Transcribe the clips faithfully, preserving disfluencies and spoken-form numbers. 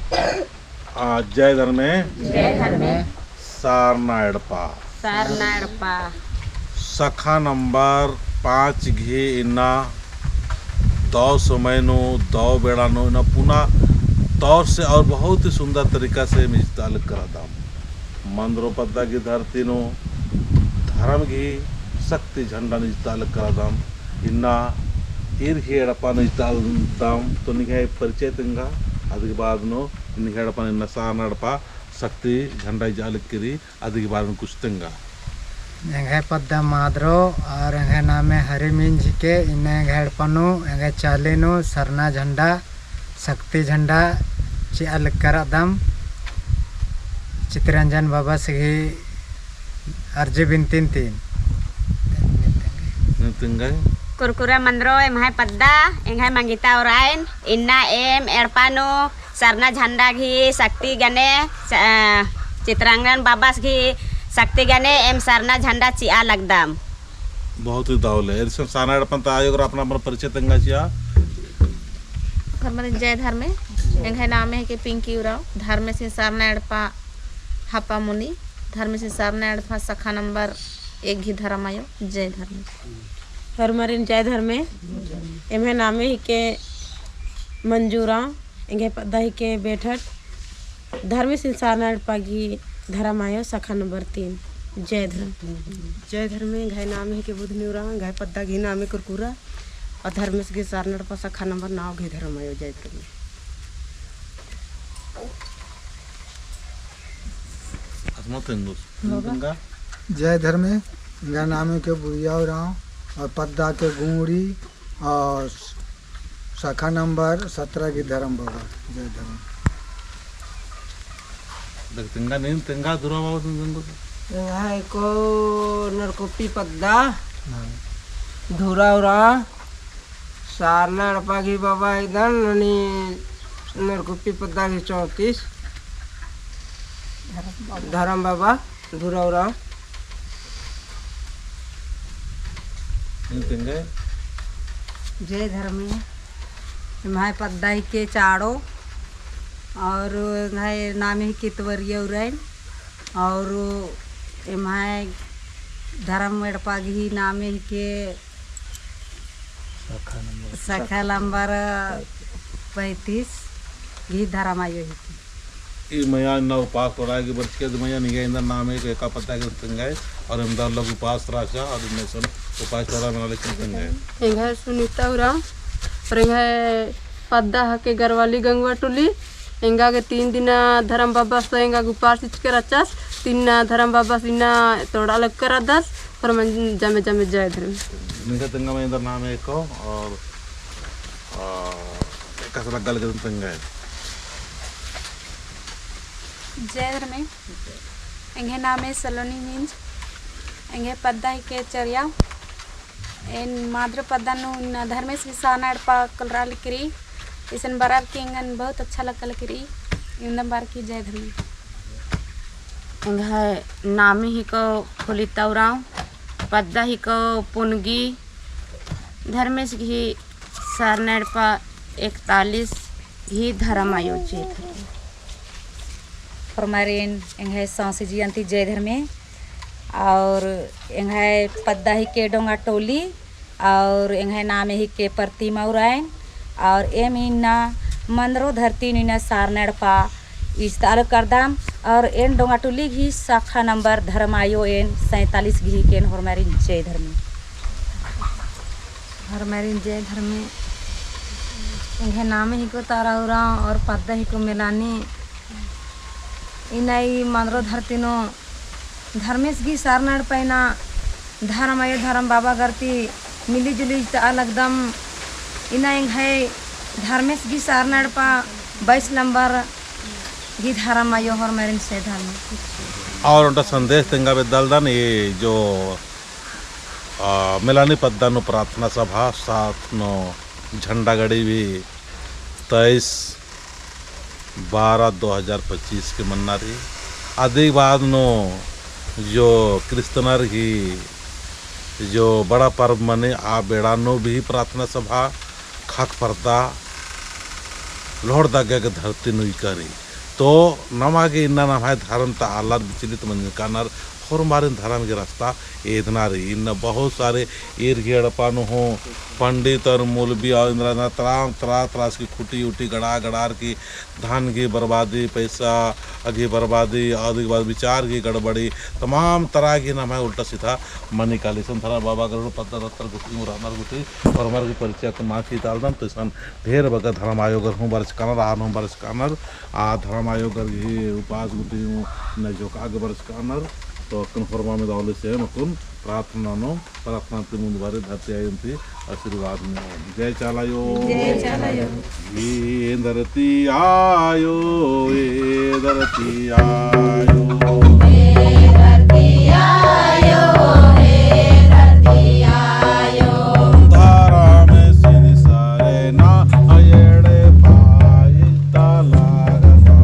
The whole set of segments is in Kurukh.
आ, जय धर्मे। जय धर्मे। सारना एड़पा। सारना एड़पा। शाखा नंबर पाँच गही इन्ना दव समय नू, दव बेड़ा नू इन्ना पुना तौर से और बहुत ही सुंदर तरीका से एम इजताल करदम। मंदरो पद्दा गही धरती नू धर्म गही शक्ति झंडा नू इजताल करदम। इन्ना ईर गही एड़पा नू इजतालदम। तो निंग्है परिचय तेंगा, अदि के बाद नू निंग्है एड़पा नू इन्ना सारना एड़पा शक्ति झंडा इजताल किरी, अदि के बारे में कुछ तेंगा। एंग्है पद्दा मादरो और एंग्है नामे हरिम इंज हिके। इन्ना एंग्है एड़पा नू, एंग्है चाली नू सरना झंडा, शक्ति झंडा चिआ लगदम। चितरंजन बाबस गही अर्जी बिनतिन तीन। कुरकुरा मंदरो एम्है पद्दा, एंग्है मंगिता उराइन। इन्ना एम एड़पा नू सरना झंडा गही शक्ति गने, स-, अ, चितरंजन बाबस गही शक्ति गने एम सरना झंडा चिआ लगदम। बहुत ही दव ले। इसन सारना एड़पन ता आयो अगर अपना, अपना परिचय तेंगा चिआ। धर्मेस जय धर्मे। एंग्है नामे हिके पिंकी उराँव। धर्मेस गही सारना एड़पा हपा मुनी। धर्मेस गही सारना एड़पा शाखा नंबर एक गही धर्म आयो। जय धर्मे। होरमारिन जय धर्मे। एम्है नामे हिके मंजू उराँव। एंग्है पद्दा हिके बेठट। धर्मेस गही सारना एड़पा गही धर्म आयो शाखा नंबर तीन। जय धर्म। जय धर्मे। एंग्है नामे हिके बुधनी उराँव, एंग्है पद्दा गही नामे कुरकुरा और धर्मेस गही सारना एड़पा शाखा नंबर नौ गही धर्म आयो। जय धर्मे। जय धर्मे। एंग्है नामे हिके बुढ़िया उराँव और पद्दा हिके गुंगड़ी और शाखा नंबर सत्रह गही धर्म बाबा। जय धर्म। देख, तेंगा नीन, तेंगा धुरा बाबा, तेंगा। एंग्है को नरकुप्पी पद्दा। हाँ। धुरा उराँव सारना एड़पा गही बाबा इदन, ननी नरकुप्पी पद्दा गही चौंतीस। धर्म बाबा। धुरा उराँव। जय धर्मे। एम्है पद्दा हिके चाड़ो और एंग्है नामे हिके तवरिया उराइन और एम्है धर्म एड़पा गही नामे हिके शाखा नंबर शाखा नंबर पैंतीस गही धर्म आयो हिके। ई मया इन्ना उपास तोड़ाय गे बरचकय, मया निंग्है एन्दर नामे को एका पद्दा गे तेंगय, और एन्दर लोग उपास तोड़ाचा, और इन्ने सन उपास तोड़ा मना लेकिन तेंगय। एंग्है सुनीता उराँव, और एंग्है पद्दा हिके गरवाली गंगवा टोली, एंगा गे तीन दिना धर्म बाबस एंगा गे उपास चिचकर अचस, तीन दिना धर्म बाबस इन्ना तोड़ा लगकर अदस, और मन जमे जमे जय धर्म। निंग्है तेंगा मया एन्दर नामे को, और, आ, एकासे लग्गा लगे तेंगय। जय धर्मे। एंग्है नामे सलोनी मिंज। एंग्है पद्दा हिके चरिया। एन मादरो पद्दा नू इन्ना धर्मेस गही सारना एड़पा कोलरआ लगी रई। इसन बरआ की एंगन बहुत अच्छा लग्गा लगी रई। इवंदम बरआ की जय धर्मे। एंग्है नामे हिको फुलिता उराँव, पद्दा हिको पुनगी, धर्मेस गही सारना एड़पा एकतालीस गही धर्म आयो। जय धर्मे। होरमारिन एंग्है सौंसे जिया ती जय धर्मे। और एंग्है पद्दा हिके डोंगा टोली, और एंग्है नामे हिके प्रतिमा उराइन, और एम इन्ना मंदरो धरती नू इन्ना सारना एड़पा इजताल करदम, और एन डोंगा टोली गही शाखा नंबर धर्म आयो एन सैंतालीस गही केन। होरमारिन जय धर्मे। होरमारिन जय धर्मे। एंग्है नामे हिको तारा उराँव और पद्दा हिको मेलानी। इन्ना ई मंदरो धरती नू धर्मेस गही सारना एड़पा इन्ना धर्म आयो धर्म बाबा गरती मिली जुली इजताल लगदम। इन्ना एंग्है धर्मेस गही सारना एड़पा बाईस नंबर गही धर्म आयो। होरमारिन जय धर्मे। और ओन्टा संदेश तेंगा बेद्दालदन, ये जो आ, मेलानी पद्दा नू प्रार्थना सभा साथ नू झंडा गड़ी भी तेईस बारह दो हज़ार पच्चीस के मन्ना रई। अदी बाद नू जो क्रिस्तानर ही जो बड़ा पर्व मनी आ बेड़ा नू भी प्रार्थना सभा ख़क्ख परता। लोहरदगा गे धरती नू उइका रई। तो नमा गे इन्ना नम्है धरम ता आलर विचलित मंजका रअनर, होरमारिन धरम गे रस्ता एदना रई। इन्ना बहुत सारे ईर गही एड़पा नू हूँ पंडित और मौलवी और इन्द्रा ना तराम तरा तरा की खुटी उटी गड़ा गड़ार की धन गही बर्बादी, पैसा गही बर्बादी, और अदी के बाद विचार गही गड़बड़ी, तमाम तरा गही नम्है उल्टा सीधा मनी काली। इसन धरम बाबा गर पद्दा दत्तर गुटी, मुरानर गुटी, और हमार गही परिचय तो माँ की तालदन, तो इसन ढेर बग्गे धरम आयोगर हूँ बरचका रअनर, आर हूँ बरचका रअनर, आ धरम आयोगर गही उपास गुटी हूँ नजोका गे बरचका रअनर, तो अक्कुन होरमा में दौले से अक्कुन प्रार्थना नू, प्रार्थना ती मुन्द बारी धरती आयो ती आशीर्वाद नू। जय चाला आयो। जय चाला आयो। ए धरती आयो, ए धरती आयो। ए धरती आयो, ए धरती आयो। धरम सिन सरेना एड़पा इजता लगदा।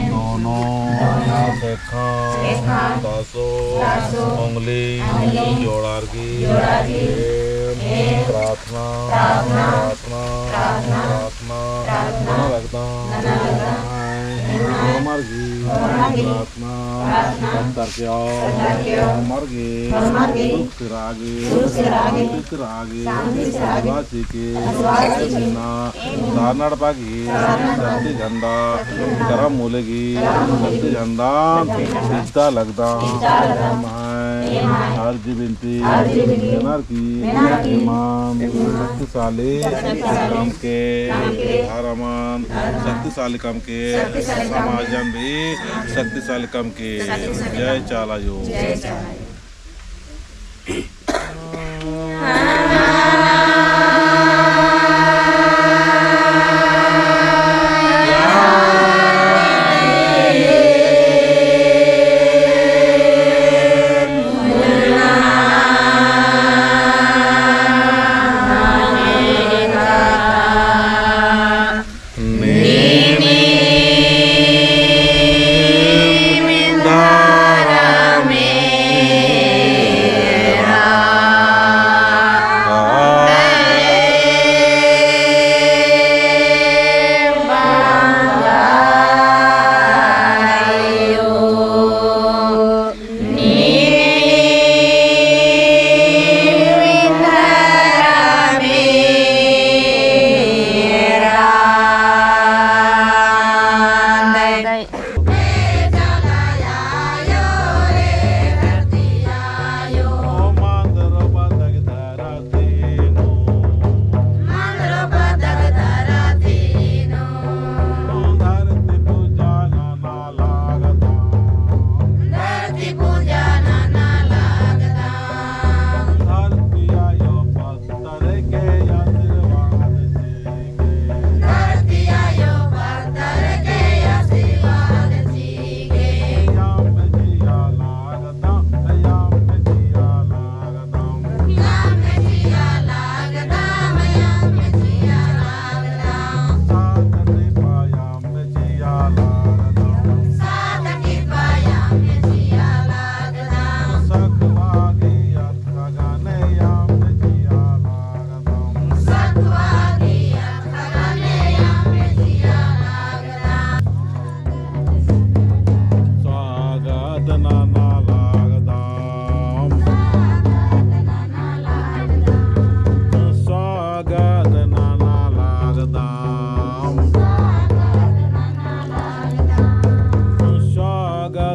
दोनों, दोनों, एखा, एखा, दसो, दसो, उंगली, उंगली, जोड़ारकी, जोड़ारकी, एम, एम, प्रार्थना, प्रार्थना, प्रार्थना, प्रार्थना, प्रार्थना, प्रार्थना, नना लगदम, नना लगदम, एम, होरमारकी, होरमारकी, प्रार्थना, प्रार्थना, पत्तर के आओ, पत्तर के आओ, होरमारकी, होरमारकी, सुख से रआ गे, सुख से रआ गे, शांति से रआ गे, शांति से रआ गे, आशीर्वाद चिके, आशीर्वाद चिके, एम इन्ना, उद्धार नड़पा गही शक्ति झंडा, करम मूले गही शक्ति झंडा, इजता लगदम। एम्है अर्जी बिनती मेनर की, एमन शक्तिशाली कमके, धरमन शक्तिशाली कमके, समाजन भी शक्तिशाली कमके। जय चाला आयो।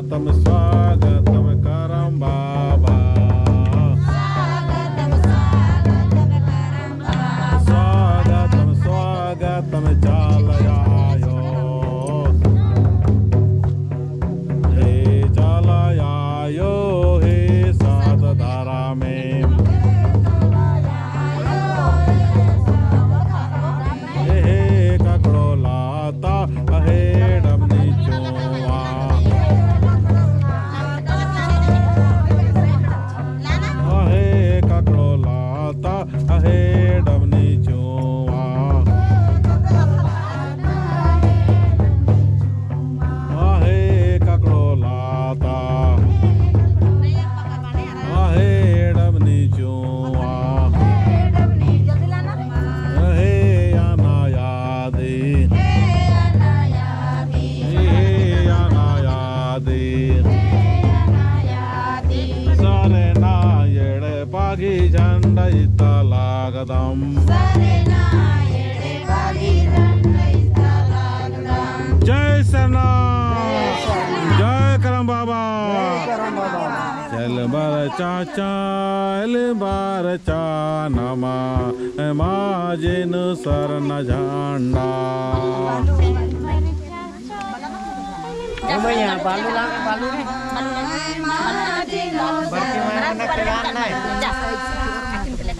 स्वागतम, स्वागतम करम बाबा। स्वागतम, स्वागतम करम बाबा। स्वागतम, स्वागतम चाला आयो। हे चाला आयो, हे सात धरमे। हे ककड़ो लाता, अहे डबनी चुआ। अहे ककड़ो लाता, अहे डबनी चुआ। अहे ककड़ो लाता, अहे डबनी चुआ। अहे अनायादी, हे अनायादी। सरना एड़पा गही झंडा इत्ता लागदम। जय सरना, जय करम बाबा। चल बर चाचा, चल बर चा नमा, एमा जिन सरना झंडा। ओ भैया, बालू ला, बालू रे। बरकी माय मना के लान ना।